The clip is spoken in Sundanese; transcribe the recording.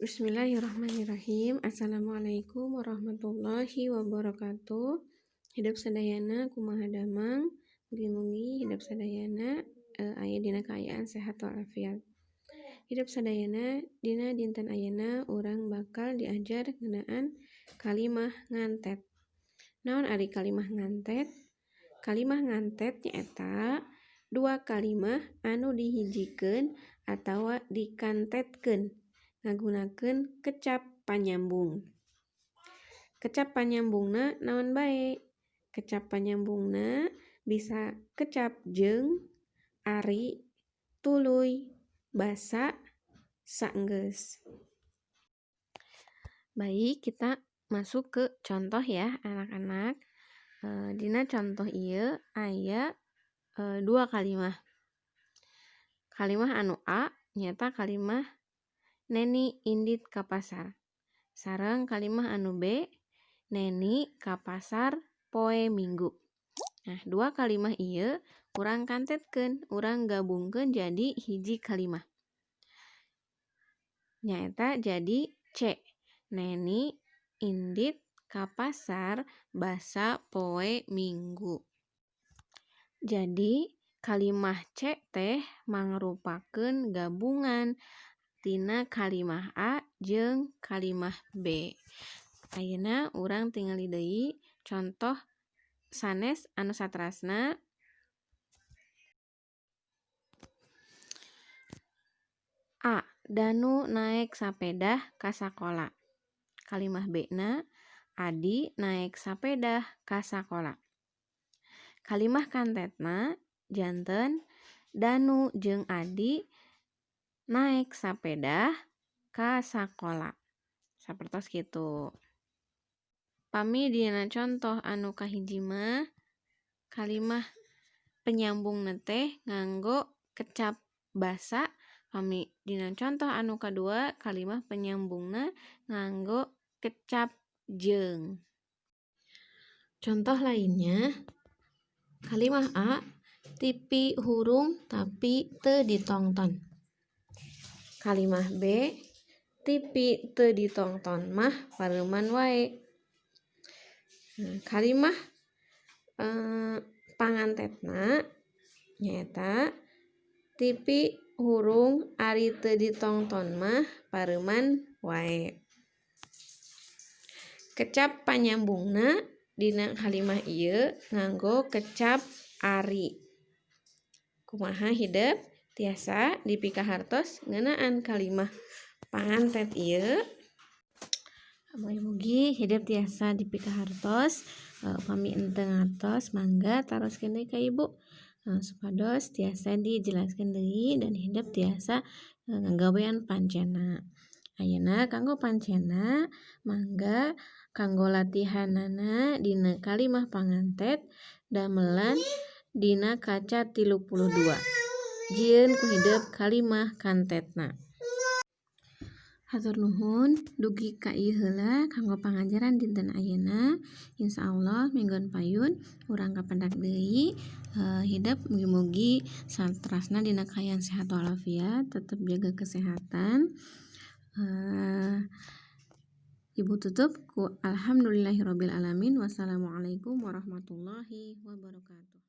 Bismillahirrahmanirrahim. Assalamualaikum warahmatullahi wabarakatuh. Hidep sadayana, kumaha damang? Mugi-mugi hidep sadayana aya dina kaayaan sehat walafiat. Hidep sadayana, dina dinten ayeuna urang bakal diajar ngeunaan kalimah ngantet. Naon ari kalimah ngantet? Kalimah ngantet nyaeta dua kalimah anu dihijikeun atawa dikantetkeun ngagunakeun kecap panyambung. Kecap panyambungna naon bae? Kecap panyambungna bisa kecap jeung, ari, tuluy, basa, saenggeus. Baik, kita masuk ke contoh ya anak-anak. Dina contoh ieu aya dua kalimah. Kalimah anu A nyaeta kalimah Neni indit ka pasar. Sareng kalimah anu B, Neni ka pasar poe Minggu. Nah, dua kalimah ieu urang kantetkeun, urang gabungkeun jadi hiji kalimah. Nyaeta jadi C. Neni indit ka pasar basa poe Minggu. Jadi kalimah C teh mangrupakeun gabungan tina kalimah A jeung kalimah B. Ayeuna urang tingali deui contoh sanes anu saterasna. A. Danu naek sapedah ka sakola. Kalimah B na Adi naek sapedah ka sakola. Kalimah kantetna janten Danu jeung Adi naek sapedah ka sakola. Sapertos kitu. Pami dina contoh anu kahiji mah kalimah penyambungna teh nganggo kecap basa. Pami dina contoh anu kadua kalimah penyambungna nganggo kecap jeung. Contoh lainnya, kalimah A, TV hurung tapi teu ditongton. Kalimah B, TV teu ditongton mah pareuman wae. Nah, kalimah pangantetna nyaeta TV hurung ari teu ditongton mah pareuman wae. Kecap panyambungna dina kalimah ieu nganggo kecap ari. Kumaha hidep? Tiasa dipikahartos ngeunaan kalimah pangantet ieu. Mugi-mugi hidep tiasa dipikahartos. Upami henteu ngartos mangga taroskeun deui ka ibu, supados tiasa dijelaskeun deui dan hidep tiasa ngagawean pancena. Ayeuna kanggo pancena mangga kanggo latihanana dina kalimah pangantet damelan dina kaca 32. Jieun ku hidep kalimah kantetna. Hatur nuhun dugi ka ieu heula kanggo pangajaran dinten ayeuna. Insyaallah minggon payun urang kapendak deui. Hidep mugi-mugi saterasna dina kaayaan sehat walafiat, tetep jaga kesehatan. Ibu tutup ku alhamdulillahirabbil alamin. Wassalamualaikum warahmatullahi wabarakatuh.